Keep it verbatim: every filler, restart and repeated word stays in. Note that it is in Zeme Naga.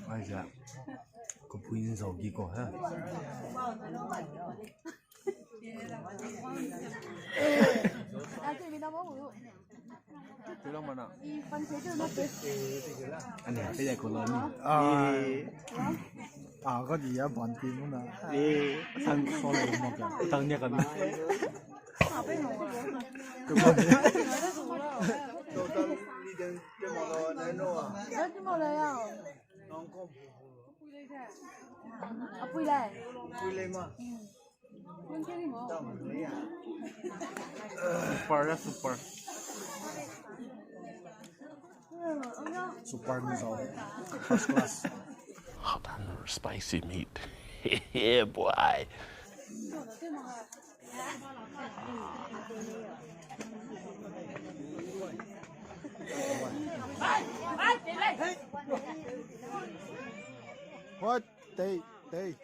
Aize, kopui nzau gi ko he. Ani, pe ya ko la ni. Ah. Ah, ka di ya ban pi mu na. Eh, sang so le mo ka. Tang nia ka mi. Apui lai. Super ya, super. Super nzau. First class. Hot and spicy meat. Yeah, boy. What? Tei, tei.